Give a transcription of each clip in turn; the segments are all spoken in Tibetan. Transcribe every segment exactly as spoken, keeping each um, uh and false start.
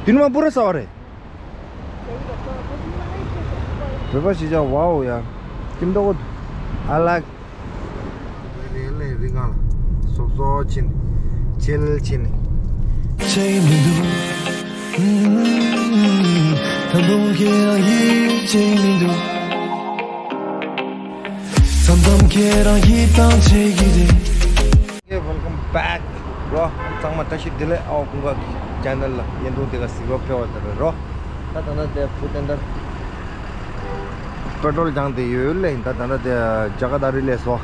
དེ་ནི་མ་པུ་ར་ས་བ་རེད། བོད་པ་ཞིག་ཅག་ཝའོ་ཡ། ཀིམ་ཏོག་གོ། I like. རེད་ལེ་རི་ང་ལ་སོབ་སོབ་ཕྱིན། ཆེལ་ཕྱིན། བྱེད་མི་འདུག་ད་དུང་ཁྱེད་རང་ཡིད་ཆེས་མི་འདུག་མཚམས་མཚམས་ཁྱེད་རང་ཡིད་ཐང་ཆད་ཀྱི་རེད། Hey, welcome back, bro. ཚང་མ་བཀྲ་ཤིས་བདེ་ལེགས། ཨའོ་ཀུན་དགའ་གི་ཆེ་ནལ་ལ་བརྙན་ཐུང་དེ་ག་གཟིགས་རོགས་ཕེབས་པ་དེ་རེད་རོ། ད་ད་ལྟ་དེ་བུ་དེ་འདྲ་པེ་ཏྲོལ་བརྒྱངས་ཏེ་ཡོད་ལེ། ད་ད་ལྟ་དེ་जगाधरी ले सो।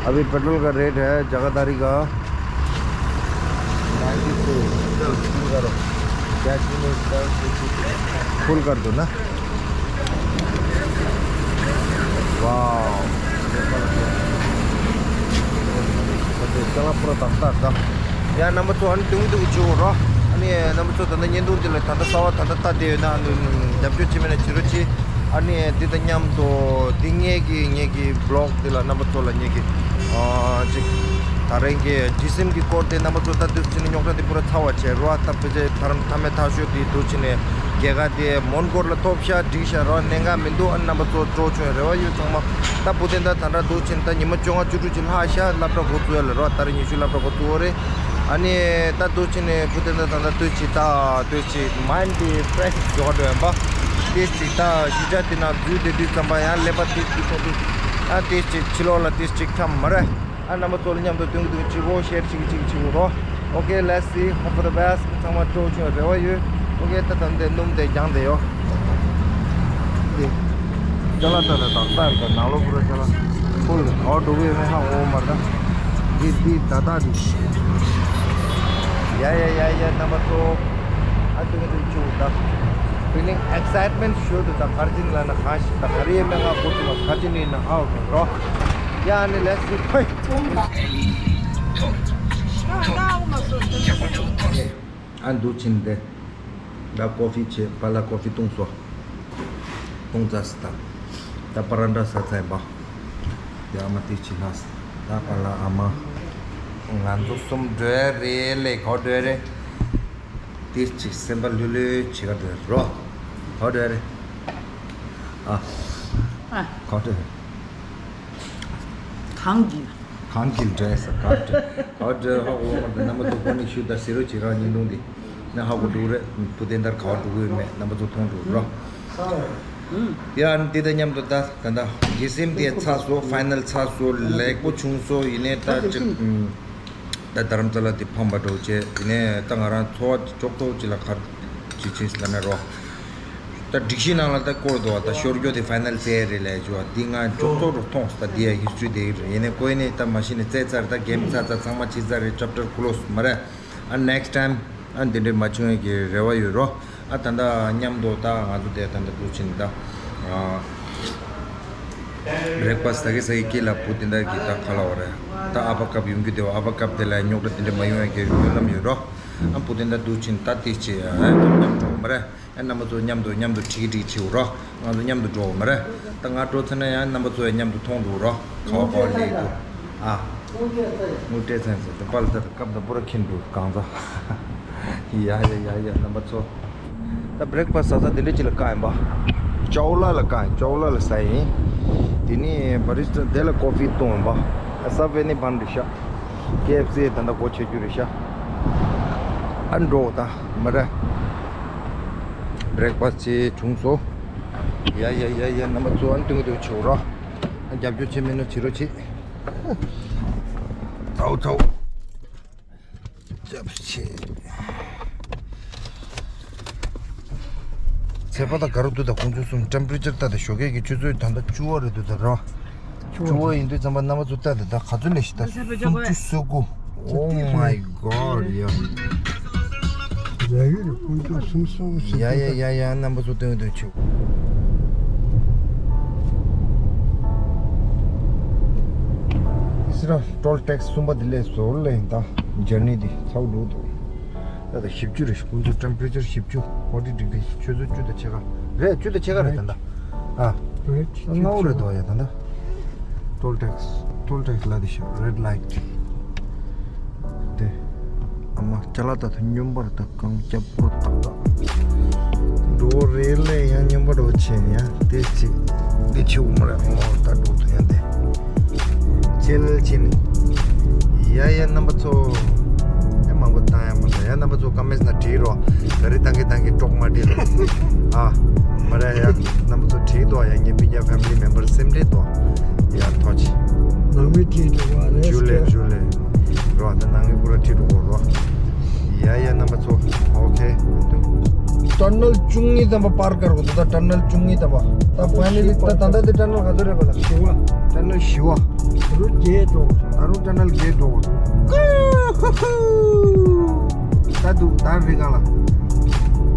अभी पेट्रोल का रेट है जगाधरी का नाइंटी टू। फुल कर दो ना। वाओ। ཡ་རྣམ་པ་ཚོ་ཨ་ནི་ཏུང་ཏུང་བྱེད་འོ་རོ། ཨ་ནི་རྣམ་པ་ཚོ་ད་ལྟ་བརྙན་ཐུང་འདི་ལ་ད་ལྟ་གསར་པ་ད་ལྟ་ལྟ་བསྡད་ཡོད་ན་ཨ་ནི་རྒྱབ་སྐྱོར་བྱེད་མེད་ན་བྱེད་རོགས་གྱིས། ཨ་ནི་འདི་དང་མཉམ་དུ་འདི་ངེད་ཀྱི་ངེད་ཀྱི་བི་ལོག་འདི་ལ་རྣམ་པ་ཚོ་ལ་ངེད་ཀྱི་ཨ་ཅིག་ད་རིང་གི་ཇི་སིམ་གྱི་སྐོར་དེ་རྣམ་པ་ཚོ་ད་དུས་ཕྱིན་ནས་རྙོག་དྲ་དེ་པུ་ར་ཚར་བ་བྱས་རོ། ཨ་ད་ཕལ་ཆེར་ཐ་རམ་ཐ་མའི་ཐག་ཤོད་དེ་དུས་ཕྱིན་ནས་རྒྱལ་ཁ་དེ་མོན་གྷོ་ལ་ཐོབ་ཤག་འགྲིག་ཤག་རོ། གནད་འགག་མི་འདུག་ཨ་རྣམ་པ་ཚོ་སྤྲོ་བྱུང་རེ་བ་ཡོད་ཚང་མ། ད་བུ་དེ་འདྲ་ད་ལྟ་འདུག་ཕྱིན་ད་ཉི་མ་བཅོ་ལྔ་བཅུ་དྲུག་ཅིག་ལྷག་ཤག་སློབ་གྲྭ་འགོ་བཙུགས་ཡ་ལ་རོ། ད་རེས་ཉི་ཤུ་སློབ་གྲྭ་འགོ་བཙུགས་ཡོད་རེད། ཨ་ནི་ད་འདུག་ཕྱིན་ནས་བུ་དེ་འདྲ་ད་ལྟ་དུས་ཅིག་ད་དུས་ཅིག་མའིན་ཌི་ཕི་རེ་ཤི་བཟོ་ག་འགྲོ་ཡོང་པ། དེ་ཅིག་ད་གཞིས་ཆགས་དེ་ན་འཛུལ་བསྡད་དུས་ཙམ་པ་ཡང་ཀླད་པ་དེ་དེ་ཚོ་དུ་ཨ་དེ་ཅིག་ཕྱི་ལོགས་ལ་དེ་ཅིག་འཁྱམ་མ་རེད། ཨ་རྣམ་པ་ཚོ་ལ་མཉམ་དུ་སྟོན་གི་འདུག་གཅིག་པོ་ཤེར་བྱེད་ཀྱི་གཅིག་གཅིག་པོ་རོ། Okay, let's see, hope for the best. ཚང་མ་སྤྲོ་བྱུང་རེ་བ་ཡོད། Okay, ད་ད་འདི་སྣུམ་དེ་རྒྱང་དེ་ཡོ། འདི་ཅ་ལག་ད་ད་ད་ད་ད་ནང་ལོགས་པུ་ར་ཅ་ལག་ཁོ་ག་འགྲོ་གི་ཡོད་མེད་ཧ་གོ་མ་རེད། འདི་འདི་ད་ད་འདི་ཡ་ཡ་ཡ་ཡ་རྣམ་པ་ཚོ། ཨ་ཏུང་ཏུང་ཆུ་ད། Feeling excitement ཞུ་དུ་ད་གར་ཅིན་ལ་ན་ཁ་ཤི་ད་གར་ཡེ་མེ་ང་གོ་ཏུ་ན་གར་ཅིན་ནི་ན་ཧ་གོ་རོ། ཡ་ནི་let's see ཕོ། ཨ་འདུག་ཕྱིན་ཏེ། ད་ཀོ་ཕི་བྱས་པཱ་ལགས་ཀོ་ཕི་བཏུང་སོ། བཏུང་ཚར་སི་ད། ད་པ་ར་འདྲ་ཟ་ཚར་ཡིན་པ། དེ་ཨ་མ་དེ་ཕྱིན་ལ། ད་པཱ་ལགས་ཨ་མ། ང་ཚོ་གསུམ་འགྲོ་ཡ་རེད་ལེ་གོ་འགྲོ་ཡ་རེད། དེ་ཅིག་སེམས་པ་ལྷོད་ལྷོད་བྱེད་ག་འགྲོ་ཡ་རོ། གོ་འགྲོ་ཡ་རེད། ཨ། ཨ། གོ་འགྲོ་ཡ་རེད། གང་གི། གང་གི་འདྲ་ས་ག་འདྲ་ག་འདྲ་ཧ་གོ་མ་འདྲ་རྣམ་པ་ཚོ་ཀོ་ནི་ཤུ་ད་ཟེར་རོ་ཅི་རང་ཉིན་དུང་འདི་ནི་ཧ་གོ་འགྲོ་རེད། བུ་དེ་འདར་ག་འགྲོ་གི་མེད་རྣམ་པ་ཚོ་མཐོང་འགྲོ་རོ། ཡ་ཨ་ནི་འདི་དང་མཉམ་དུ་ད་ད་ད་གི་སེམས་དེ་ཚ་སོ་ཕའི་ནལ་ཚ་སོ་ལེགས་པོ་བྱུང་སོ་ཡིན་ནས་ད་ཅི་ད་དྷ་རམ་ས་ལ་དེ་ཕམ་པ་འགྲོ་བྱས་ཡིན་ནས་ད་ང་རང་འཚོ་བ་ཅོག་ཏོ་ཅི་ལ་གར་ཅི་ཆེས་ལ་ན་རོ། ད་སྒྲིག་གཞི་ནང་ལ་ད་སྐོར་འདུག་བ། ད་ཤོར་རྒྱུ་དེ་ཕའི་ནལ་རྩེ་རེད་ལས་ཞུ་བ་འདི་ང་ཅོག་ཙོག་རུ་མཐོང་སོང་། ད་འདི་ཡ་ཧི་སི་ཊོ་རི་དེ་ཡོད་རེད། ཡིན་ནའི་ཀོ་ཡིན་ནའི་ད་མ་གཞི་ནས་རྩེ་ཚར། ད་གེམ་ཚར་ཚར་ཚང་མ་བྱས་ཚར་རེད། ཅེབ་ཊར་ཀློ་སི་མ་རེད། ཨ་ནེག་སི་ཊའིམ་ཨ་འདི་འདྲའི་མ་བྱུང་ཡས་ཀྱི་རེ་བ་ཡོད་རོ། ཨ་ད་ད་མཉམ་དུ་ད་ང་ཚོ་དེ་ད་ད་འདུག་ཕྱིན་ད་བྷི་རེག་ཕ་སི་ཟ་གི་ཟ་གི་སྐྱིད་ལ་བུ་དེ་འདྲ་གི་ད་ག་ལ་བ་རེད། ད་ཨ་ཕ་སྐབས་ཡོང་རྒྱུ་དེ་བ་ཨ་ཕ་སྐབས་དེ་ལ་རྙོག་དྲ་དེ་འདྲ་མ་ཡོང་ཡས་ཀྱི་སྨོན་ལམ་ཡོད་རོ། ཨ་བུ་དེ་འདྲ་འདུག་ཕྱིན་ད་དེ་ཅི་ཨ་མཉམ་འགྲོ་མ་རེད། ཨ་རྣམ་པ་ཚོ་མཉམ་དུ་མཉམ་དུ་ཁྲིག་ཁྲིག་བྱེད་འོ་རོ། ང་ཚོ་མཉམ་དུ་འགྲོ་འོ་མ་རེད། ད་ང་འགྲོ་ཚར་ན་ཡང་རྣམ་པ་ཚོ་ཡང་མཉམ་དུ་མཐོང་འགྲོ་འོ་རོ། ག་བ་ག་བ་ལེགས་འདུག་ཨ། དངུལ་སྤྲད་ཚར་ཡིན་ཟེར་ད་པཱ་ལགས་ད་སྐབས་དང་པོ་ར་འཁྱེར་འགྲོ་གང་ཚ། ཡ་ཡ་ཡ་ཡ་རྣམ་པ་ཚོ། ད་བྷི་རེག་ཕ་སི་ཟ་ས་དེ་འདྲ་ཅིག་ལ་བཀག་ཡིན་པ། ཅའོ་ལ་ལ་བཀག་ཡིན། ཅའོ་ལ་ལ་ཟ་ཡིན། དེ་ནི་བྷ་རི་སི་ཊ་དེ་ལ་ཀོ་ཕི་བཏུང་ཡིན་པ། ཨ་སབ་ཝེ་ནི་བན་རེད་ཤག་ཀེ་ཨེཕ་སི་ད་ལྟ་སྒོ་ཕྱེ་རྒྱུ་རེད་ཤག་ཨ་འགྲོ་ད་མ་རེད། བྷི་རེག་ཕ་སི་ཅིག་བྱུང་སོང་། ཡ་ཡ་ཡ་ཡ་རྣམ་པ་ཚོ་ཨ་ནི་ཏུང་ཏུང་བྱེད་འོ་རོ། ཨ་རྒྱབ་སྐྱོར་བྱེད་མེད་ན་བྱེད་རོགས་བྱེད། ཚའོ་ཚའོ། ཚད་པ་དང་ག་རུ་འདུག་ད་ཁོང་ཚོ་གསུམ་ཊེམ་པེ་རེ་ཅར་ལྟ་དང་། ཞོགས་ཀས་ཀྱི་ཆུ་ཚོད་ད་ལྟ་བཅུ་པ་རེད་འདུག་ད་ར། བཅུ་པ་ཡིན་དུས་ཙམ་པ་རྣམ་པ་ཚོ་ལྟ་དང་ད་ག་ཚོད་ལས་ཤི་ད་སུམ་ཅུ་སོ་དགུ། Oh my god ཡ། ཡ་ཡོད་རེད་ཁོང་ཚོ་གསུམ་སོ་དགུ་ཡ་ཡ་ཡ་ཡ་རྣམ་པ་ཚོ་སྟོན་སྟོན་ཆུ། ཨིས་ར་ཊོལ་ཊེག་སི་གསུམ་པ་དེ་ལས་བཟོ་ལ་ཡིན་ད་ཇར་ནི་དེ་ཚའོ་འགྲོ་འདུག་ད་ལྟ་བཞི་བཅུ་རེད། ཁོང་ཚོ་ཊེམ་པེ་རེ་ཅར་བཞི་བཅུ། ཕོར་ཊི་ཌི་གྷི་རི། ཆུ་ཚོད་བཅུ་དང་ཕྱེད་ཀ་རེད། བཅུ་དང་ཕྱེད་ཀ་རེད་ད་ལྟ། ཨ། རེད་ད་ལྔ་པོ་རེད་འདུག་ཡ་ད་ལྟ། ཊོལ་ཊེག་སི། ཊོལ་ཊེག་སི་ལ་དེ་ཤོག་རེཌ་ལའིཊ། དེ། ཨ་མ་ ཅ་ལག་ད་དུ་སྨྱོན་པར་ད་གང་རྒྱབ་པོ་ཏག་ཏག་འགྲོ་རེད་ལས་ཡང་སྨྱོན་པ་འགྲོ་ཆེ་ཡང་དེ་ཅི་དེ་ཆེ་འུ་མ་རེད། ཨོ་ད་འགྲོ་དུ་ཡང་དེ་ཅེལ་ཅི་ནི་ཡ་ཡ་རྣམ་པ་ཚོ་ཡ་མང་པོ་བཏང་ཡ་མ་ས་ཡ་རྣམ་པ་ཚོ་ཀ་མེས་ན་བྲིས་རོགས། ག་རེ་བཏང་གི་བཏང་གི་ཀྲོག་མ་བྲིས་རོགས། ཨ་མ་རེད་ཡ་རྣམ་པ་ཚོ་བྲིས་དོ་ཡ་ངའི་སྤུན་ཀྱག་ཕེ་མི་ལི་མེམ་བར་སེམས་ཁྲལ་དོ་ཡ་ཐོ་ཅི་ནང་མི་བྲིས་འགྲོ་བ་རེད། ཇུ་ལེ་ཇུ་ལེ་རོ་ད་ནང་མི་པུ་ར་བྲིས་འགྲོ་གོ་རོ། ཡ་ཡ་རྣམ་པ་ཚོ། ཨོ་ཁེ། ཊ་ནལ་བཅུ་གཉིས་ཙམ་པ་པར་ཀར་གོ་ད་ཊ་ནལ་བཅུ་གཉིས་ཙམ་པ། ད་ཕའི་ནལ་ལི་ད་ད་ད་དེ་ཊ་ནལ་ག་ཚོད་རེད་པ་ལ། བཞི་པ། ཊ་ནལ་བཞི་པ། ད་རུང་བརྒྱད་འགྲོ། ད་རུང་ཊ་ནལ་བརྒྱད་འགྲོ་གོ་འདུག་ད་འདུག་ད་རི་ག་ལ།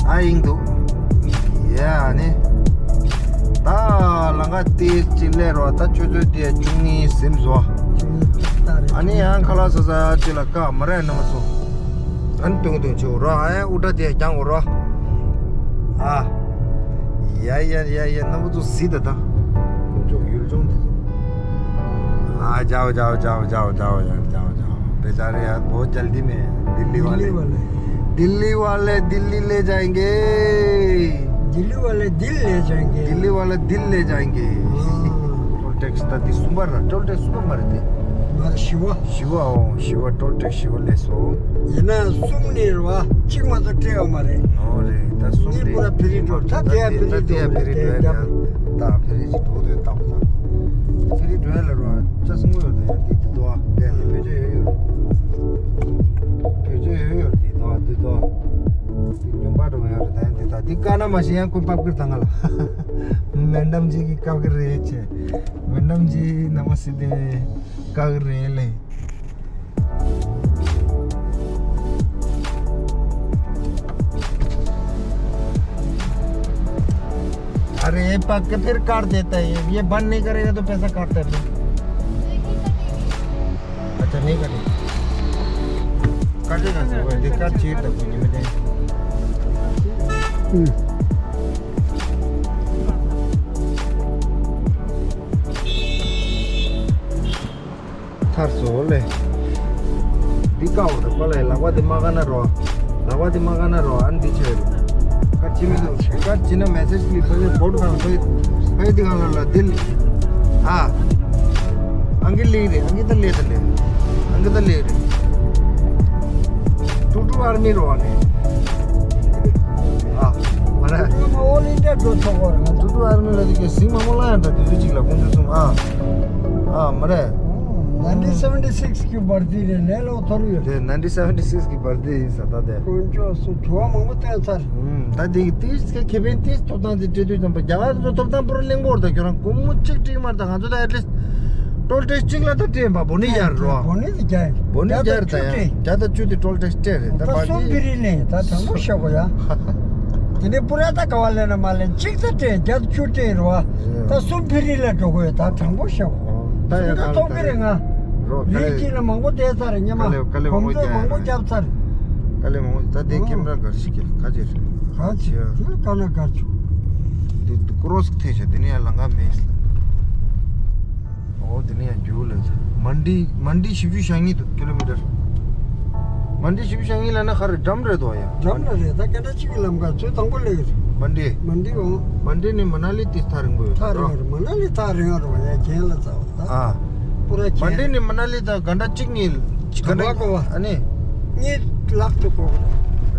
ད་ཡིན་འདུག་ཡ་ནི། ད་ལང་ཀ་དེ་ཅི་ལས་རོ་ད་ཆུ་ཚོད་དེ་བཅུ་གཉིས་ཟིན་བཟོ། ཨ་ནི་ཡང་ཁ་ལག་ཟ་ས་ཅི་ལ་ཀ་མ་རེད་རྣམ་པ་ཚོ། ཨན་ཏུང་ཏུང་ཆུ་རོ་ཨ་ཡ་ཨུ་ཏྲ་དེ་རྒྱང་གོ་རོ། ཨ། ཡ་ཡ་ཡ་ཡ་རྣམ་པ་ཚོ་གཟིགས་ད་ད། དཀོན་མཆོག་ཡུལ་ལྗོངས་དེ་ཚོ། ཨ་ཇའོ་ཇའོ་ཇའོ་ཇའོ་ཇའོ་ཡ་ཇའོ་ཇའོ། बेचारे यार बहुत जल्दी में है। दिल्ली वाले दिल्ली वाले दिल्ली ले जाएंगे। दिल्ली वाले दिल ले जाएंगे। दिल्ली वाले दिल ले जाएंगे। हाँ। टोल टैक्स ད་དེ་གསུམ་པ་ར། ཊོལ་ཊེག་སི་གསུམ་པ་མ་རེད་དེ། ང་ལ་བཞི་པ། བཞི་པ་ཨོ། བཞི་པ་ཊོལ་ཊེག་སི་བཞི་པ་སླེབས་སོང་། ཡིན་ན་གསུམ་ནི་རེད་བ། གཅིག་མ་གཏོགས་སྤྲད་ཡོད་མ་རེད། ཨོ་རེད། ད་གསུམ་གཉིས་རེད། པུ་ར་ཕི་རི་འགྲོ། ད་དེ་ཡ་ཕི་རི་ད་དེ་ཡ་འགྲོ་ཕི་རི་རེད། འགྲོ་ཡ་དེ་ད་ཕི་རི་ཅིག་འགྲོ་དུས་ཏག་ཏག་ཕི་རི་འགྲོ་ཡ་ལ་རོ། ཅ་སུ་མོ་ཡོད་དེ་ཡ་དེ་དེ་དོ་ཨ། དེ་ཡ་དེ་བེད་སྤྱོད་ཡོད་ཡོད། བེད་སྤྱོད་ཡོད་ཡོད་དེ་དོ་ཨ། དེ་དོ་ཨ། དེ་སྨྱོན་པ་འགྲོ་ཡ་རེད། ད་ཡ་དེ་ད་དེ་དཀའ་ན་མ་ཤེས་ཡང་ཁོ་པབ་ཀིར་ད་ང་ལ། མེ་ཌམ་ཇི་གི་ཀབ་ཀིར་རེད་ཆེ། མེ་ཌམ་ཇི་ནམ་སི་དེ་ཀག་རེ་ལེ། अरे ये पक्के फिर काट देता है, ये बंद नहीं करेगा तो पैसा काटता है फिर। अच्छा, नहीं कटेगा। कटेगा सर, वो दिक्कत चीज तो कुछ नहीं मिलेगा। ཐར་སོང་ལེ། འདི་ཀ་འོ་ད་པ་ལེ། ལག་པ་འདི་མ་ག་ན་རོ། ལག་པ་འདི་མ་ག་ན་རོ། ཨ་ནི་འདི་ཆེ་རེད། ཀ་ཅི་མི་འདུག་ཀ་ཅི་ན་མེ་སེ་ཇི་ལི་ཕ་ཡི་བོ་ཊ་གང་ཕ་ཡི་ཕ་ཡི་འདི་གང་ལ་ལ་འདི་ལ། ཨ། ཨང་ཀི་ལི་རེད། ཨང་ཀི་ད་ལེ་ད་ལེ། ཨང་ཀི་ད་ལེ་རེད། ཀྲུག་ཀྲུག་ཨར་མི་རོ་ཨ་ནི། ཨ། མ་རེད། ཨོལ་ཨིན་ཌི་ཡ་འགྲོ་ཆོག་གོ་རེད། ཀྲུག་ཀྲུག་ཨར་མི་ལ་དེ་གི་ཟིང་མང་པོ་ལ་ཡང་ད་དུས་ཚོད་གཅིག་ལ་ཁོང་ཚོ་གསུམ། ཨ། ཨ་མ་རེད། ནའིན་ཊིན་སེ་ཝེན་ཊི་སིགས་ཀྱི་བར་དི་རེད། ལས་ལོ་ཐོར་ཡོད། དེ་ནའིན་ཊིན་སེ་ཝེན་ཊི་སིགས་ཀྱི་བར་དི་ཡིན་ས་ད་དེ། དཀོན་མཆོག་གསུམ་དྲི་བ་མང་པོ་བཏོན་ཚར། ཨུམ། ད་དེ་གི་དེ་ཁེ་ཕན་དེ་ཐོབ་ཐང་དེ་སྤྲད་དུས་ཙམ་པ་རྒྱ་གར་ཚོ་ཐོབ་ཐང་པུ་ར་གླེང་པོ་རེད། ད་ཁྱོད་རང་སྒོར་མོ་གཅིག་སྤྲད་མ་རེད། ད་ང་ཚོ་ད་ཨེ་ཊི་ལིསཊ་ཊོལ་ཊེག་སི་གཅིག་ལ་ད་སྤྲད་མ་བོ་ནི་ཡར་རོ། བོ་ནི་དེ་རྒྱ་ཡིན། བོ་ནི་རྒྱ་རེད། ད་ཡང་བརྒྱ་དང་བཅུ་དེ་ཊོལ་ཊེག་སི་སྤྲད་རེད། ད་ད་བར་གསུམ་དེ་བི་རི་ལེན་ད་དྲང་པོ་བཤད་གོ་ཡ། དེ་ནས་པུ་ར་ད་ག་བ་ལེན་ན་མ་ལེན་གཅིག་ད་སྤྲད། བརྒྱ་དང་བཅུ་སྤྲད་རོ། ད་གསུམ་བི་རི་ལ་འགྲོ་གོ་ཡ། ད་དྲང་པོ་བཤད་གོ། ད་ཡ་ཐོབ་གི་རེད་ང་། རོ་ལི་གཅིག་ལ་མང་པོ་བསྡད་ཚར་རེད་སྙམ་མ། དཀའ་ལས་དཀའ་ལས་མང་པོ་གོམ་བགྲོད་མང་པོ་བརྒྱབ་ཚར། དཀའ་ལས་མང་པོ། ད་དེ་ཨོ། ཁེམ་ར་གར་ཞིག་གི་ཁ་ཅིག་རེད། ག་ཅི་ཡ། དེ་ལ་དཀའ་ན་གར་ཆུ། དེ་ཀྲོ་སི་ཐེ་ཤ་དེ་ནས་ཡང་ལང་ཀ་མེད་ལ། ཨོ་དེ་ནས་ཡང་རྒྱུག་ལ། མན་ཌི་མན་ཌི་བཞི་བཅུ་ཞེ་གཉིས་འདུག་ཀི་ལོ་མི་ཊར། མན་ཌི་བཞི་བཅུ་ཞེ་གཉིས་ལ་ན་ཧ་རེ་འགྲམ་རེད་དོ་ཡ། འགྲམ་ལ་རེད། ད་སྐད་གྲགས་གཅིག་གི་ལམ་ཁ་ཚོད་དང་པོ་ལེགས་རེད། མན་ཌི། མན་ཌི་འོང་། མན་ཌི་ནི་མ་ན་ལི་དེ་ཐག་རིང་པོ་ཡོད། ཐག་རིང་རེད། མ་ན་ལི་ཐག་རིང་རེད་ཡ། གྱེན་ལ་ཚ་བ་ད། ཨ། པུ་ར་མ་འདི་ནི་མ་ན་ལི་དང་གྷན་ཊ་གཅིག་གཉིས། ག་བ་ག་བ། ཨ་ནི། གཉིས་ལག་ཏུ་གོ་གི་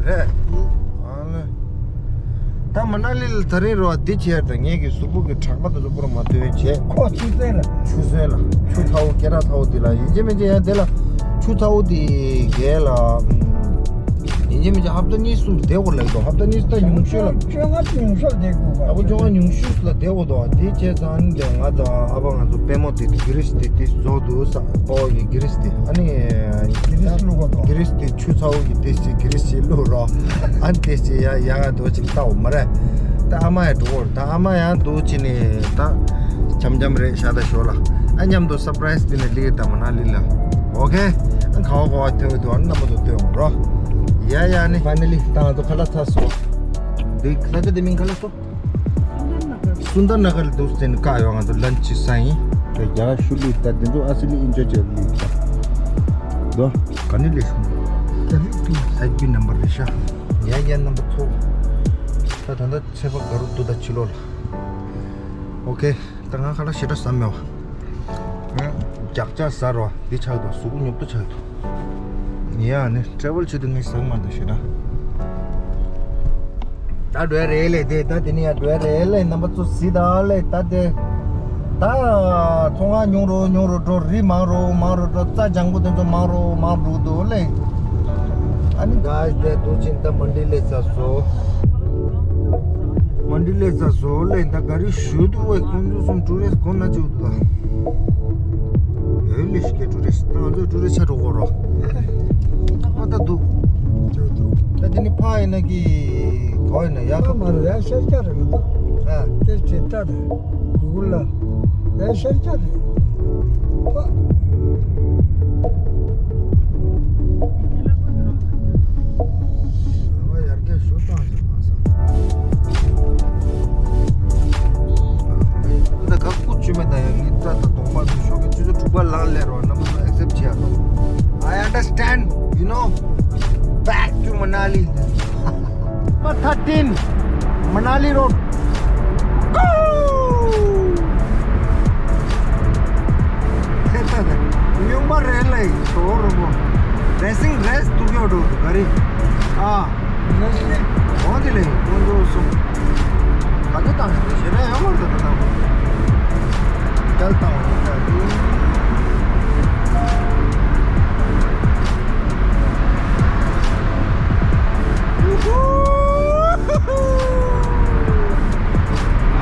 རེད། རེད། ཨ་ལེ། ད་མ་ན་ལི་ལ་ད་རིང་རོ་འདི་བྱས་ད་ངེད་ཀྱི་གཟུགས་པོ་གི་གྲང་པ་དེ་ཚོ་པུ་ར་མ་ཐོན་བྱས། ཁོ་ཆུ་ཚན་ལ། ཆུ་ཚན་ལ། ཆུ་ཚ་བོ་སྐེ་རགས་ཚ་བོ་འདི་ལ་ཡིན་གཅིག་མིན་གཅིག་ཡང་དེ་ལ་ཆུ་ཚ་བོ་འདི་རྒྱལ་ལ། ཡིན་གཅིག་མིན་གཅིག་ཧབ་ཏ་གཉིས་གསུམ་བསྡད་དགོས་ལབ་འདུག་ཧབ་ཏ་གཉིས་ད་ཉུང་ཤོས་ལ། བཅོ་ལྔ་ཉུང་ཤོས་བསྡད་དགོས་པ། ཨ་ཁུ་བཅོ་ལྔ་ཉུང་ཤོས་ལ་བསྡད་དགོས་འདུག་དེ་བྱས་ཙང་ནི་ང་དང་ཨ་ཕ་ང་ཚོ་པད་མོ་དེ་གྷི་རིས་དེ་དེ་བཟོ་འདུག་ས། ཨོ་ཡི་གྷི་རིས་དེ་ཨ་ནི། གྷི་རིས་བླུགས་པ་དང་། གྷི་རིས་དེ་ཆུ་ཚ་བོ་གི་དེ་ཞིག་གྷི་རིས་ཞིག་བླུགས་རོགས། ཨ་ནི་དེ་ཞིག་ཡ་ཡ་ང་འདུག་ཅིག་ལྟ་འོ་མ་རེད། ད་ཨ་མ་ཡ་འགྲོ་འོར་ད་ཨ་མ་ཡ་འདུག་ཅི་ནི་ད་འཆམ་འཆམ་རེད་ཤ་ད་ཞོ་ལ། ཨ་མཉམ་དུ་སར་པ་རའི་སི་དེ་ནས་ལི་དང་མ་ན་ལི་ལ། ཨོ་ཁེ། ཨ་ཁ་བ་གོ་བ་ཐོས་འདུག་ཨ་ནི་རྣམ་པ་ཚོ་ཐོས་འོང་རོགས། ཡ་ཡ་ནི་ཕའི་ན་ལི་ད་ང་ཚོ་ཁ་ལག་ཚར་སོང་། འདི་ས་ཆ་དེ་མིང་ཁ་ལག་སོ། སུན་དར་ན་གར་འདུག་ཟེར་ནས་བཀག་ཡོད། ང་ཚོ་ལན་ཆི་ས་ཡིན། དེ་རྒྱ་གར་ཤུལ་ལུས་ད་དེ་ཚོ་ཨ་སི་ལི་ཨིན་ཇོ་ཅེ་ལི་ད། དོ། ག་ནི་ལས་ཤུ། ཨེཆ་པི་ནམ་བར་རེད་ཤག་ཡ་ཡ་ནམ་བར་ཚོ། ད་ད་ལྟ་ཚེས་པ་ག་རུ་འདུག་ད་ཕྱི་ལོགས་ལ། ཨོ་ཁེ། ད་ང་ཁ་ལག་ཞེ་དྲག་ཟ་མེད་པ། རྒྱགས་ཆ་ཟ་རོ། འདི་ཆགས་འདུག་གཟུགས་པོ་ཉོབ་ཏོ་ཆགས་འདུག་ཡ་ནི་ཊེ་རེ་ཝལ་བྱེད་དུས་ངས་ཟ་མ་འདུག་ཞེ་དྲག་ད་འགྲོ་ཡ་རེད་ལས་དེ། ད་དེ་ནི་ཡ་འགྲོ་ཡ་རེད་ལས། རྣམ་པ་ཚོ་གཟིགས་དང་ལས། ད་དེ་ད་ཚོང་ཁང་ཉུང་རུ་ཉུང་རུ་འགྲོ། རི་མང་རུ་མང་རུ་འགྲོ། རྩྭ་ལྗང་པོ་དེ་ཚོ་མང་རུ་མང་རུ་འགྲོ་ལས། ཨ་ནི་ག་དེ་དུ་ཅིན་ད་མན་ཌི་ལས་ཚ་སོ། མན་ཌི་ལས་ཚ་སོ་ལས། ད་ག་རི་ཞུ་དུ་བས་ཁོང་ཚོ་གསུམ་ཊུ་རི་སི་ཊི་གོ་ན་ཅིག་འདུག་ད། ཡོད་ལི་ཤི་ཀེ་ཊུ་རི་སི་ཊི། ང་ཚོ་ཊུ་རི་སི་ཊི་ཆ་འགྲོ་གོ་རོ། ཨ་ད་འདུག་འདུག་འདུག་ད་དེ་ནི་ཕ་ཡིན་ན་གི་གོ་ཡིན་ན་ཡག་ཨ་མ་རེད། ཡ་ཤར་རྒྱག་རེད་མི་འདུག་ཨ་དེ་ཇི་ལྟར་རེད། གུ་གུལ་ལ་ཡ་ཤར་རྒྱག་རེད། ཨ་ཡར་རྒྱས་ཞུ་སྟངས་ཅིག་མ་ས། ད་ག་སྐུ་ཆུ་མེད་ད་ཡང་ངའི་སྐྲ་དང་གདོང་པ་ཚོ་ཤོག་གི་ཆུ་ཚོད་དྲུག་པ་ལངས་སླེབས་རོགས། རྣམ་པ་ཚོ་ཨེག་སེབ་བྱེད་ཡ་རོགས། I understand, you know. Back to Manali. Number thirteen, Manali Road. Go! སྨྱོན་པ་རེད་ལས་ཞོར་རོ། རེ་སིང་རེས་ཐུག་ཡོད་འགྲོ་ག་རེ། ཨ། འོ་དེ་ལས་ཀུན་འགྲོ་སོང་། ག་གེ་བཏང་ཞིག་ཞེ་དྲག་ཡོད་མ་རེད་ད་ད་ད། སྐྱལ་བཏང་བ་ནི་ད་དེ།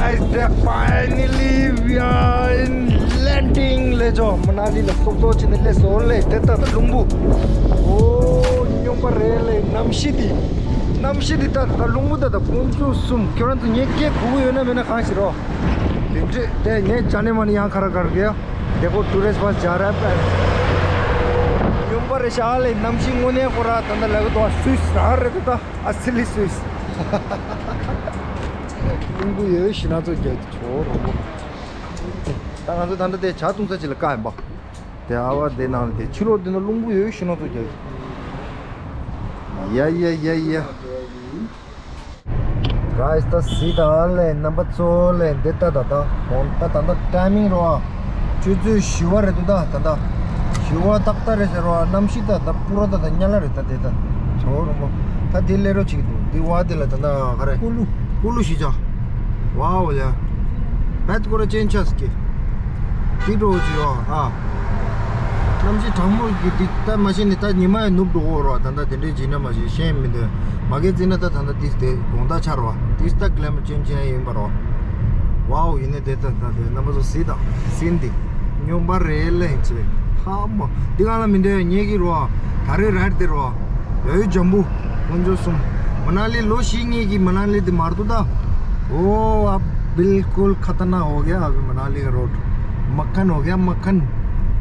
I say finally we are in landing. ལས་ཆོ་མ་ན་ལི་ལ་སོབ་སོབ་ཕྱིན་ནས་སླེབས་སོང་ལས། དེ་ལྟ་ད་རླུང་བུ། ཨོ་སྨྱོན་པ་རེད་ལས། གནམ་གཤིས་འདི། གནམ་གཤིས་འདི་ད་ད་རླུང་བུ་ད་ད་དཀོན་མཆོག་གསུམ། ཁྱོད་རང་ཚོ་ངས་སྐད་གོ་གི་ཡོད་ན་མེད་ན་གང་ཞིག་རོ། དེ་འདྲས་དེ་ངས་ཅ་ནེ་མ་ནི་ཡང་ཁ་ར་གར་གི་ཡ། དེ་གོ་ཊུ་རི་སི་ཊི་བ་སི་ཇ་ར་པ། སྨྱོན་པ་རེད་ཤག་ལས། གནམ་གཤིས་དངོས་གནས་ཁོ་ར་ད་ད་ལ་གི་དོ་སུས་ར་རེད་ད། ཨ་སི་ལི་སུས། རླུང་བུ་ཡོད་ཤི་ན་ཚོ་རྒྱག་གི་ཆོག་རོ། ད་ང་ཚོ་ད་ལྟ་དེ་ཇ་བཏུང་ས་ཅིག་ལ་བཀག་ཡིན་པ། དེ་ཨ་བ་དེ་ནང་ལ་དེ་ཕྱི་ལོགས་དེ་ན་རླུང་བུ་ཡོད་ཤི་ན་ཚོ་རྒྱག་གི། ཡ་ཡ་ཡ་ཡ། གཱས་ད་སི་ད་ལས་རྣམ་པ་ཚོ་ལས་འདི་ལྟ་ད་ད་ཧོན་ད་ད་ད་ཊའི་མིང་རོ། ཆུ་ཚོད་བཞི་པ་རེད་འདུག་ད་ད་ད་བཞི་པ་ཏག་ཏག་རེད་ཟེར་རོ། གནམ་གཤིས་ད་ད་པུ་ར་ད་ད་ཉ་ལ་རེད་ད་དེ་ད་ཚོ་རོ་མོ། ད་དེ་ལས་རོ་ཅིག་འདུག་འདི་བ་དེ་ལ་ད་ད་ག་རེ་ཀུ་ལུ་ཀུ་ལུ་ཤི་ཅག་ཝའོ་ཡ། བད་ཀོ་ར་ཅན་ཆ་སི་ཀེ། ཏི་འགྲོ་ཅི་ཡོ་ཨ། གནམ་གཤིས་གྲང་མོ་གི་འདི་ད་མ་ཤེས་ནི་ད་ཉི་མ་ཡི་ནུབ་འགྲོ་གོ་རོ། ད་ད་དེ་འདྲའི་བྱེད་ན་མ་ཤེས་ཤེས་མི་འདུག་མ་གི་ཙི་ན་ད་ད་ད་ཏིས་དེ་དགོང་དག་ཆར་བ་ཏིས་ད་ཀི་ལེ་མ་ཅན་ཅན་ཡིན་པ་རོ། ཝའོ་ཡིན་ནི་དེ་ད་ད་དེ་རྣམ་པ་ཚོ་སི་དང་སིན་དེ་སྨྱོན་པ་རེད་ལེ་ཅེ། ཧ་མ་འདི་ག་ལ་མི་འདོད་ངེད་ཀྱི་རོ། ད་རེས་ར་དེ་རོ། ཡོ་ཡོ་ཇམ་བུ། ཀུན་འཇོ་གསུམ། མ་ན་ལི་ལོ་བཞི་གཉིས་ཀྱི་མ་ན་ལི་དེ་མར་དུ་ད། او اب بالکل خطرناک ہو گیا، ابھی منالی کا روڈ مکھن ہو گیا، مکھن۔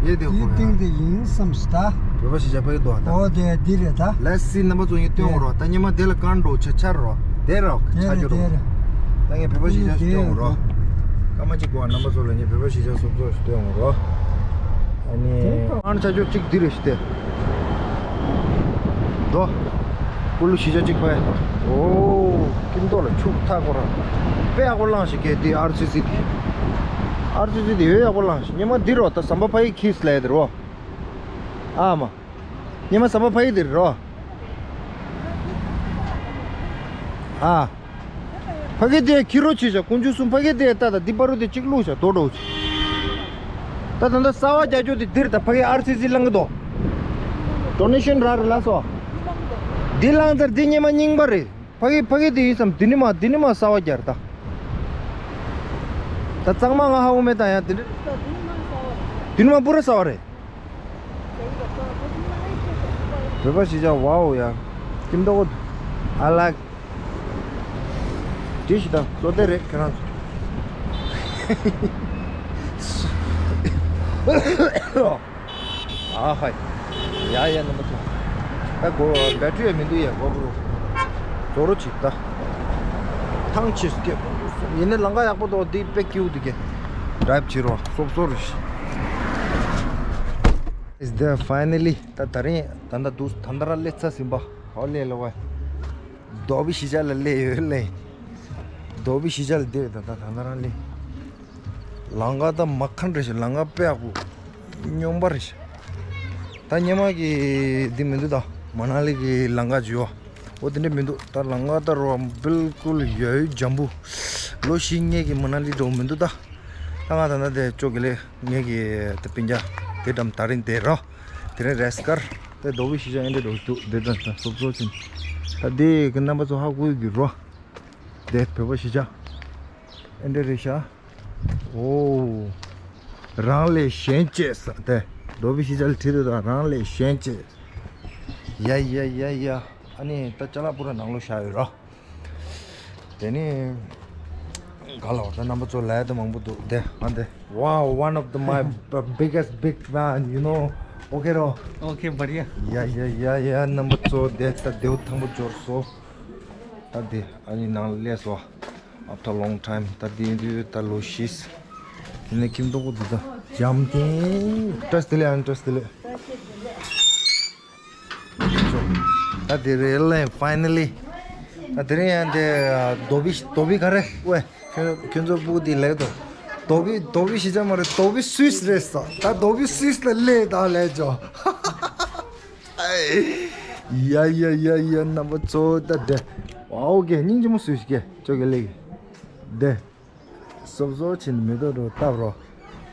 یہ دیکھو یہ یار۔ ٹنگ تے ཡིན་བསམ་སྟ། བོད་པ་ཞིག་ཆ་ཕ་གི་འདུག་ད། ཨོ་དེ་འདི་རེད་ད། ལེ་སི་རྣམ་པ་ཚོ་ཡིན་སྟོན་འོང་རོགས། ད་ཉི་མ་དེ་ལ་གང་འགྲོ་ཆ་ཆར་རོགས། དེ་རོགས་དེ་ཆ་རེད་རྒྱུ་རོགས། དེ་རེད། ད་ངས་བོད་པ་ཞིག་ཆ་སྟོན་འོང་རོགས། སྐར་མ་གཅིག་གོ་རྣམ་པ་ཚོ་ལ་ངས་བོད་པ་ཞིག་ཆ་སོབ་སོབ་ཞིག་སྟོན་འོང་རོགས། ཨ་ནི་ཨང་ཆ་ཆོ་གཅིག་འདི་རེད་ཤི་སྟེ། དོ། ཀུ་ལུ་ཤི་ཆ་གཅིག་ཕ་ཡ། ཨོ། ཀིམ་ཏོ་ལ་ཆུ་ཐག་གོ་ར། དཔེ་ཡག་པོ་བླངས་ཤིག་གེ་འདི་ཨར་སི་སི་འདི། ཨར་སི་སི་འདི་ཡོད་ཡག་པོ་བླངས་ཤིག་ཉི་མ་འདི་རོ་ད་ཟམ་པ་ཕ་ཡི་ཁིས་ལ་ཡ་འདི་རོ། ཨ་མ། ཉི་མ་ཟམ་པ་ཕ་ཡི་འདི་རོ། ཨ། ཕ་གི་དེ་ཁྱི་རོ་བྱེད་བྱ་ཀུན་ཆུ་གསུམ་ཕ་གི་དེ་ལྟ་ད་འདི་པ་རུ་དེ་གཅིག་བླུགས་བྱ་རྡོ་འགྲོ་བྱ། ད་ད་ད་གསར་བ་རྒྱག་རྒྱུ་དེ་འདིར་ད་ཕ་གི་ཨར་སི་སི་བླང་གི་འདུག་ཌོ་ནེ་ཤན་རག་རེད་ལ་སོ། འདི་བླང་ཚར་འདི་སྙེ་མ་རྙིང་པ་རེད། ཕ་གི་ཕ་གི་དེ་ཡིན་བསམ་འདི་ནི་མ་འདི་ནི་མ་གསར་བ་རྒྱག་རེད་ད། ད་གཙང་མ་ང་ཧ་གོ་མེད་ད་ཡང་འདི་འདྲ། འདི་ནི་མ་པུ་ར་གསར་བ་རེད། བོད་པ་ཞིག་ཅག་ཝའོ་ཡ། ཀིམ་ཏོག་ཨ་ལག་འདི་ཞིག་དང་བཟོ་དེ་རེད་ཁྱེད་རང་ཚོ། ཨ་ཧའི། ཡ་ཡ་རྣམ་པ་ཚོ། ད་གོ་བེ་ཊི་རི་ཡ་མི་འདུག་ཡ་གོ་བོ་རུ། བཟོ་རོ་ཅིག་ད། ཐང་ཆེ་སྐྱེ། ཡིན་ནའི་ལམ་ཁ་ཡག་པོ་འདུག་འདི་དཔེ་སྐྱིད་པོ་འདུག་གེ། ཌ་རའིབ་བྱེད་རོགས་སོབ་སོབ་རེ་ཞིག Is there finally? ད་ད་རིང་ད་ལྟ་འདུག་ད་ལྟ་རང་སླེབས་ཚར་ཟིན་པ། ཧོ་ལེ་ལོ་བ། རྡོ་སྦིས་གཞིས་ཆགས་ལ་སླེབས་ཡོད་ལེ། རྡོ་སྦིས་གཞིས་ཆགས་ལ་བསྡད་ཡོད། ད་ད་ད་ལྟ་རང་སླེབས། ལམ་ཁ་ད་མ་ཁན་རེད་ཤག་ལམ་ཁ་དཔེ་ཡག་པོ། སྙོམས་པ་རེད་ཤག་ད་སྔོན་མ་གི་འདི་མི་འདུག་ད་མ་ན་ལི་གི་ལམ་ཁ་བརྗོད་པ། འོ་དེ་འདྲ་མི་འདུག་ད་ལམ་ཁ་ད་རོ་བིལ་ཀུལ་ཡོད་ཡོད་འཇམ་པོ། ལོ་བཞི་ལྔའི་གི་མ་ན་ལི་འགྲོ་མི་འདུག་ད། ད་ང་ད་ལྟ་དེ་ཅོ་གི་ལེ། ངེད་ཀྱི་དེ་སྤུན་ཀྱག་དེ་འགྲམ་ད་རིང་དེ་རོ། དེ་རིང་རེས་ཀར་དེ་རྡོ་སྦིས་གཞིས་ཆགས་ཨེ་འདྲ་འགྲོ་འདུག་དེ་ད་ད་སོབ་སོབ་ཕྱིན། ད་དེ་གི་རྣམ་པ་ཚོ་ཧ་གོ་གི་རོ། དེ་བོད་པ་གཞིས་ཆགས་ཨེ་འདྲ་རེད་ཤག་འོ། རང་ལས་གཞན་གཅེས་ས་དེ། རྡོ་སྦིས་གཞིས་ཆགས་ལ་བྲིས་འདུག་ད་རང་ལས་གཞན་གཅེས། ཡ་ཡ་ཡ་ཡ། ཨ་ནི་ད་ཅ་ལག་པུ་ར་ནང་ལོགས་བཞག་ཡོད་རོ། དེ་ནི་ག་ལ་བ་ད་རྣམ་པ་ཚོ་ལ་ཡ་ད་མང་པོ་འདུག་དེ་ཨ་འདི། Wow, one of the my biggest big fan, you know. Okay རོ། Okay, बढ़िया. ཡ་ཡ་ཡ་ཡ། རྣམ་པ་ཚོ་དེ་ད་དེའུ་ཐང་པོ་འབྱོར་སོ། ད་དེ་ཨ་ནི་ནང་ལ་སླེབས་སོ། After long time. ད་དེ་དུས་ད་ལོ་བཞི། དེ་ནས་ཁྱིམ་ཐོག་གོ་འདི་ད་འཇམ་ཐིང་། བཀྲ་ཤིས་བདེ་ལེགས། ཨ་ནི་བཀྲ་ཤིས་བདེ་ལེགས། ད་དེ་རེད་ལེ། Finally. ད་དེ་རིང་ཡང་དེ་རྡོ་སྦིས་རྡོ་སྦིས་ག་རེ་ཝེ། ཁྱོད་ཁྱོད་ཚོ་སྤུ་གུ་དེ་ལེགས་དོ། རྡོ་སྦིས་རྡོ་སྦིས་གཞིས་ཆགས་མ་རེད། རྡོ་སྦིས་སུད་སི་རེད་ས། ད་རྡོ་སྦིས་སུད་སི་ལ་སླེབས་ད་ལེགས་ཅོ། ཡ་ཡ་ཡ་ཡ། རྣམ་པ་ཚོ་ད་དེ། ཨོ་ཀེ། སྙིང་རྗེ་མོ་བཟོས་ཤིག་གེ་ཅོ་གེ་ལེགས་དེ། སོབ་སོབ་ཕྱིན་མེ་ཏོག་རོ་བཏབ་རོ།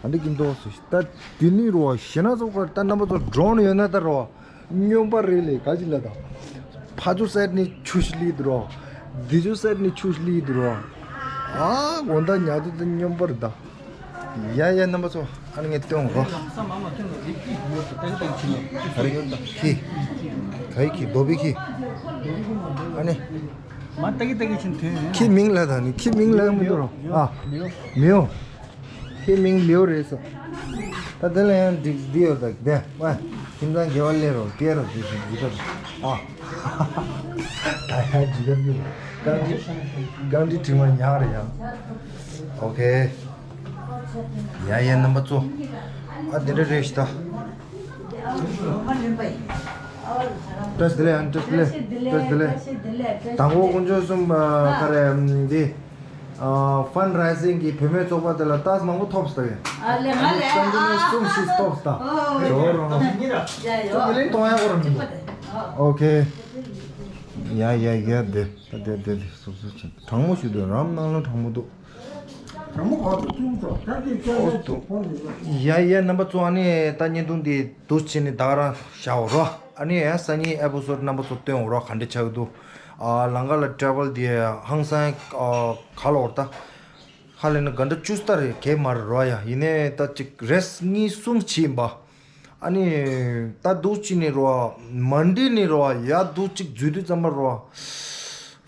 ཨ་འདི་ཀིན་ཏོག་སུ་ཤི་ད། དེ་ནི་རོ་ཞེ་ན་ཚོགས་པར་ད་རྣམ་པ་ཚོ་འགྲོ་ནི་ཡོད་ན་ད་རོ། སྨྱོན་པ་རེད་ལེ་ག་ཅི་ལ་ད། ཕ་ཚོ་སེད་ནི་ཆུ་ཤི་ལི་དུ་རོ། འདི་ཚོ་སེད་ནི་ཆུ་ཤི་ལི་དུ་རོ། ཨ་དགོང་དག་ཉལ་དུ་ད་སྨྱོན་པ་རེད་ད། ཡ་ཡ་རྣམ་པ་ཚོ་ཨ་ནི་ངས་སྟོན་རོ། ཨ་རེ་ཁི། ག་ཡི་ཁི་རྡོ་སྦིས་ཁི། ཨ་ནི། མ་ཏག་གི་ཏག་གི་ཕྱིན་ཐོན། ཁྱི་མིང་ལ་ད་ནི་ཁྱི་མིང་ལ་མི་འདུག་རོ། ཨ། མིའོ། ཁྱི་མིང་ལིའོ་རེད་ས། ད་དེ་ལ་ཡང་འགྲིག་འདི་ཡོད་ད་དེ། ཨ། ཁྱིམ་ཚང་དགེ་བ་ལས་རོ་སྐྱེ་རོ་དེ་བཞིན་འདི་ལྟར། ཨ། ད་ཡང་འཇིགས་སྐར་མི་རོ། རྐང་དྲི་རྐང་དྲི་དྲི་མ་ཉག་རེ་ཡང་། ཨོ་ཁེ། ཡ་ཡ་རྣམ་པ་ཚོ། ཨ་དེ་འདྲ་རེད་ཤི་ད། བཀྲ་ཤིས་བདེ་ལེགས། བཀྲ་ཤིས་བདེ་ལེགས། བཀྲ་ཤིས་བདེ་ལེགས། དང་པོ་དཀོན་མཆོག་གསུམ་ག་རེ་འདི། ཕན་རེ་སིང་གི་བུད་མེད་ཚོགས་པ་དེ་ལ་ལྟས་མང་པོ་ཐོབ་སྟེ། ཨ་ལེ་ང་ལེ་ཨ། གསུམ་ཞིག་ཐོབ་སྟེ། ཇོ་རོ། ཡ་ཡ། ཅུང་མི་ལེན་གཏོང་ཡ་གོ་ར་མི་འདུག་ཨོ་ཁེ། ཡ་ཡ་ཡ་དེ་དེ་དེ་དེ་སོ་སོ་ཆེ་གྲང་མོ་ཞུ་དུས་རམ་ནང་ལ་གྲང་མོ་འདུག་ཡ་ཡ་རྣམ་པ་ཚོ་ཨ་ནི་ད་བརྙན་ཐུང་འདི་འདུག་བྱས་ནས་ད་ག་རང་བཞག་འོ་རོ། ཨ་ནི་ཡ་སང་ཉིན་ཨེ་པི་སོ་ཌི་རྣམ་པ་ཚོ་སྟོན་འོ་རོ་ག་འདྲ་ཆགས་འདུག་ཨ་ལམ་ཁ་ལ་ཊེ་རེ་ཝལ་འདི་ཧང་སང་ཨ་ག་ལ་འོར་ད། ཧ་ལས་ན་ག་འདྲ་བཅུ་སྟ་རེད་གས་མ་རེད་རོ་ཡ། ཡིན་ནའི་ད་ཅིག་རེས་གཉིས་གསུམ་བྱས་ཡིན་པ། ཨ་ནི་ད་འདུག་བྱས་ནས་རོ་མན་ཌེ་ནས་རོ་ཡ་འདུག་ཅིག་འཛུལ་དུས་ཙམ་པ་རོ།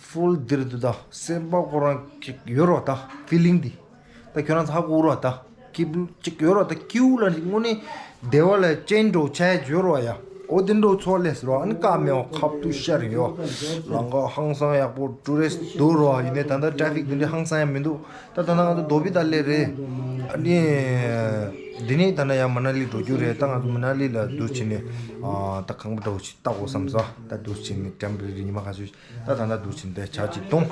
ཕུལ་འདིར་འདུག་ད་སེམས་པ་ཁོ་རང་ཅིག་ཡོད་རོ་ད་ཕི་ལིང་འདི། ད་ཁྱོད་རང་ཚ་གུ་རོ་ད་སྐྱིད་ཅིག་ཡོད་རོ་ད་སྐྱིད་ལ་དངོས་གནས་བདེ་བ་ལ་ཅན་འགྲོ་ཆ་ཡ་ཡོད་རོ་ཡ། འོ་དེ་འགྲོ་ཚོ་ལས་རོ་ཨ་ནི་ཀ་མེ་བ་ཁབ་ཏུ་ཤར་ཡོ། ལང་ཀ་ཧང་སང་ཡག་པོ་ཊུ་རི་སི་འདུག་རོ། ཡིན་ནའི་ད་ལྟ་ཊེ་ཕིག་འདི་འདྲ་ཧང་སང་ཡ་མི་འདུག་ད་ད་ལྟ་ང་ཚོ་རྡོ་སྦིས་ད་ལས་རེད། ཨ་ནི་འདི་ནས་ད་ནས་ཡང་མ་ན་ལི་འགྲོ་རྒྱུ་རེད། ད་ང་ཚོ་མ་ན་ལི་ལ་འདུག་བྱས་ནས་ཨ་ད་ཁང་པ་འདྲ་བོ་ཞིག་བཏགས་དགོས་བསམ་སོང་། ད་འདུག་བྱས་ནས་ཊེམ་པོ་རེ་རི་ཉི་མ་ཁ་ཤས་ད་ད་ལྟ་འདུག་བྱས་ནས་དེ་ཇ་ཅིག་འཐུང་།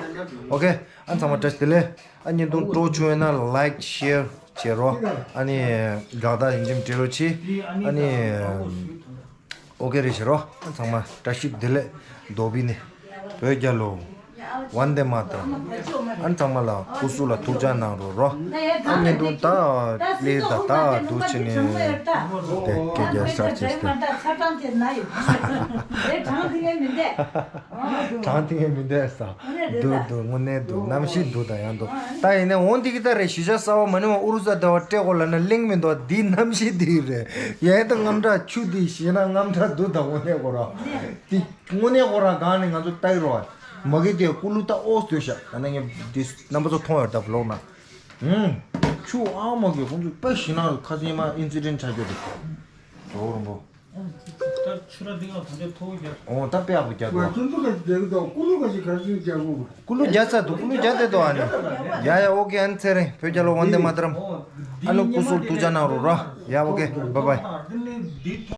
ཨོ་ཁེ། ཨ་ཚང་མ་བཀྲ་ཤིས་བདེ་ལེགས། ཨ་བརྙན་ཐུང་སྤྲོ་བྱུང་ཡོད་ན་ལའིཀ་ཤེར་བྱེད་རོགས། ཨ་ནི་དགའ་རྟགས་ཡིན་གཅིག་མིན་གཅིག་སྤྲད་རོགས་གྱིས། ཨ་ནི་ཨོ་ཁེ་རེད་བྱེད་རོགས། ཨ་ཚང་མ་བཀྲ་ཤིས་བདེ་ལེགས། རྡོ་སྦིས་ནས་བོད་རྒྱལ་ལོ། ཝན་དེ་མ་ཏརམ། ཨ་ཚང་མ་ལ་སྐུ་གཟུགས་ལ་ཐུགས་ཅག་གནང་རོགས་རོགས། ཨ་བརྙན་ཐུང་ད་ལས་ད་ད་འདུག་བྱས་ནས་དེ་སྐད་རྒྱག་ས་བྱས་ཏེ། གྲང་ཐིང་ངེ་མི་འདས་ས། འདུག་འདུག་དངོས་གནས་འདུག་གནམ་གཤིས་འདུག་ད་ཡང་འདུག་ད་ཡིན་ནའི་འོང་འདི་གི་ད་རེད། གཞིས་ཆགས་གསར་པ་མ་ནི་མ་ཨུ་རུ་ས་ཟླ་བ་སྤྲད་གོ་ལབ་ན་གླེང་མི་འདུག་འདི་གནམ་གཤིས་འདི་རེད། ཡང་ད་རྔམ་དྲག་ཆུ་འདི་ཞེད་སྣང་རྔམ་དྲག་འདུག་ད་དངོས་གནས་གོ་ར། འདི་དངོས་གནས་གོ་ར་གང་ནས་ང་ཚོ་ལྟ་གི་རོགས། མ་གི་དེ་ཀུ་ལུ་ད་ཨོ་སྟོད་ཤག་ད་ནས་ངས་འདི་རྣམ་པ་ཚོ་མཐོང་ཡོད་ད་བི་ལོག་ན། ཧུམ། ཆུ་ཨ་མ་གི་ཁོང་ཚོ་དཔེ་ཞེད་སྣང་ཁ་སང་ཉི་མ་ཨིན་སི་ཌེན་ཊི་ཆགས་རྒྱུ་རེད། ཇོ་རོང་པོ། ད་ཆུ་ར་འདི་ང་ད་ལྟ་མཐོ་བོ་རྒྱབ། ཨོ་ད་དཔེ་ཡག་པོ་རྒྱབ་འདུག་ང་ཁྱོད་ཚོ་ལ་རྒྱག་གི་འདུག་ཀུ་ལུ་ག་ཞིག་ག་རེ་བྱས་རྒྱག་དགོས། ཀུ་ལུ་རྒྱག་ཚར་འདུག་ཀུ་ལུ་རྒྱག་བསྡད་འདུག་ཨ་ནི། ཡ་ཡ་ཨོ་ཀེ་ཨ་ནི་ཚེ་རིང་བོད་རྒྱལ་ལོ་ཝན་དེ་མ་ཏརམ། ཨ་ལོ་སྐུ་གཟུགས་ཐུགས་ཅག་གནང་རོགས་ར། ཡ་ཨོ་ཀེ་བཱའི་བཱའི།